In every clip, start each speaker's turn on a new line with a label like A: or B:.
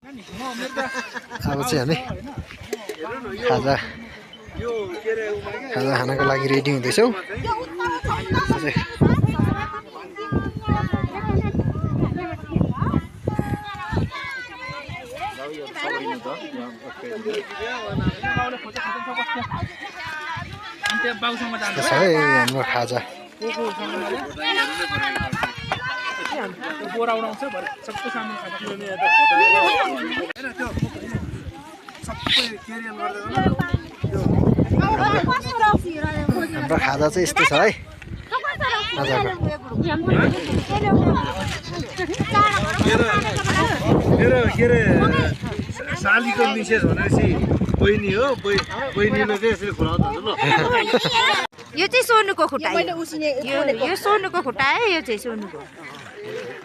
A: अब चाहिँ हामी खाजा खानको लागि रेडी हुँदैछौँ। हाम्रो खाजा हाम्रो खाजा चाहिँ यस्तो छ है।
B: मेरो के अरे सालीको मिसेस भनेपछि बहिनी हो। बहिनीले चाहिँ यसरी खुलाउँछ ल।
C: यो चाहिँ सोनुको खुट्टा यो सोनुको खुट्टा है। यो चाहिँ सोनुको।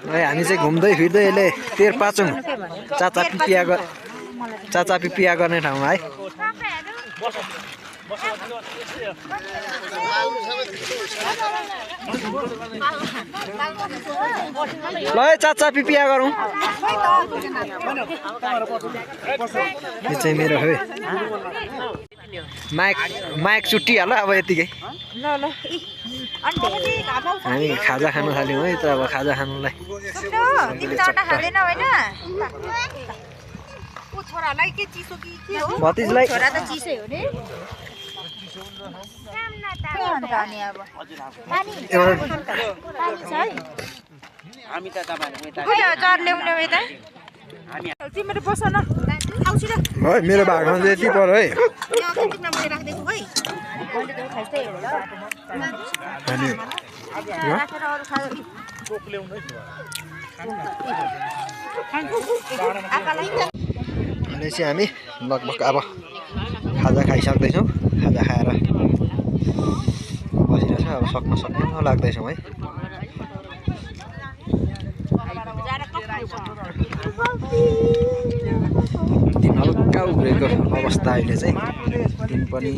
A: हामी चाहिँ घुम्दै फिर्दै यसले तेरपाचुङ चाचा पिपिया गर्ने ठाउँमा है। ल चाचा पिपिया गरौँ। यो चाहिँ मेरो हो। माइक चुट्टिहाल अब यतिकै। हामी खाजा खानु थाल्यौँ है। त अब खाजा खानुलाई भतिजलाई मेरो भागमा चाहिँ यति पर्यो है। अहिले चाहिँ हामी लगभग अब खाजा खाइसक्दैछौँ। खाजा खाएर बसिरहेको छ। अब सक्नु लाग्दैछौँ है। दिन हल्का उब्रेको अवस्था अहिले चाहिँ। दिन पनि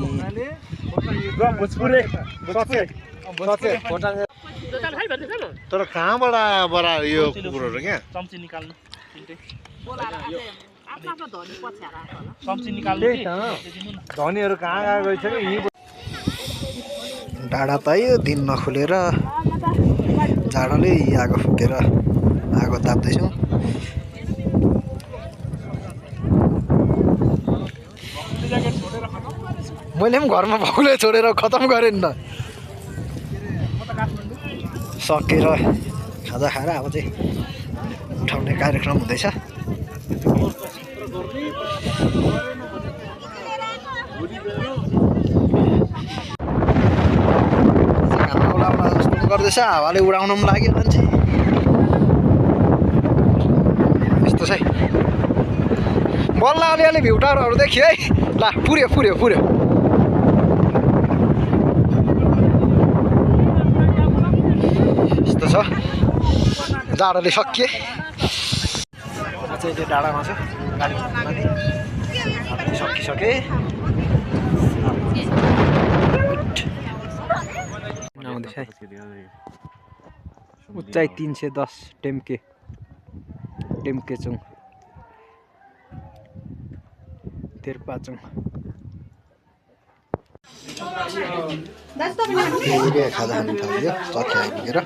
B: तर कहाँबाट बरा यो कुकुरहरू क्या धनीहरू कहाँ गएको छ कि
A: डाँडा पायो। दिन नखुलेर जाडोले आगो फुकेर आगो ताप्दैछौँ। मैले पनि घरमा बाउले छोडेर खतम गरेँ नि त। सकेर खाजा खाएर अब चाहिँ उठाउने कार्यक्रम हुँदैछ। गर्दैछ हावाले उडाउन पनि लाग्यो मान्छे। यस्तो छ है। बल्ल अलिअलि भ्यू टावरहरू देखियो है। ल पुर्यो। यस्तो छ। जाडोले सकिए चाहिँ त्यो डाँडामा छ। सकिसके आउँदैछ है। उचाइ 310 टेम्केचुङ तेरपाचुङ। खाजा खानु थाल्यो चक्या पुगेर।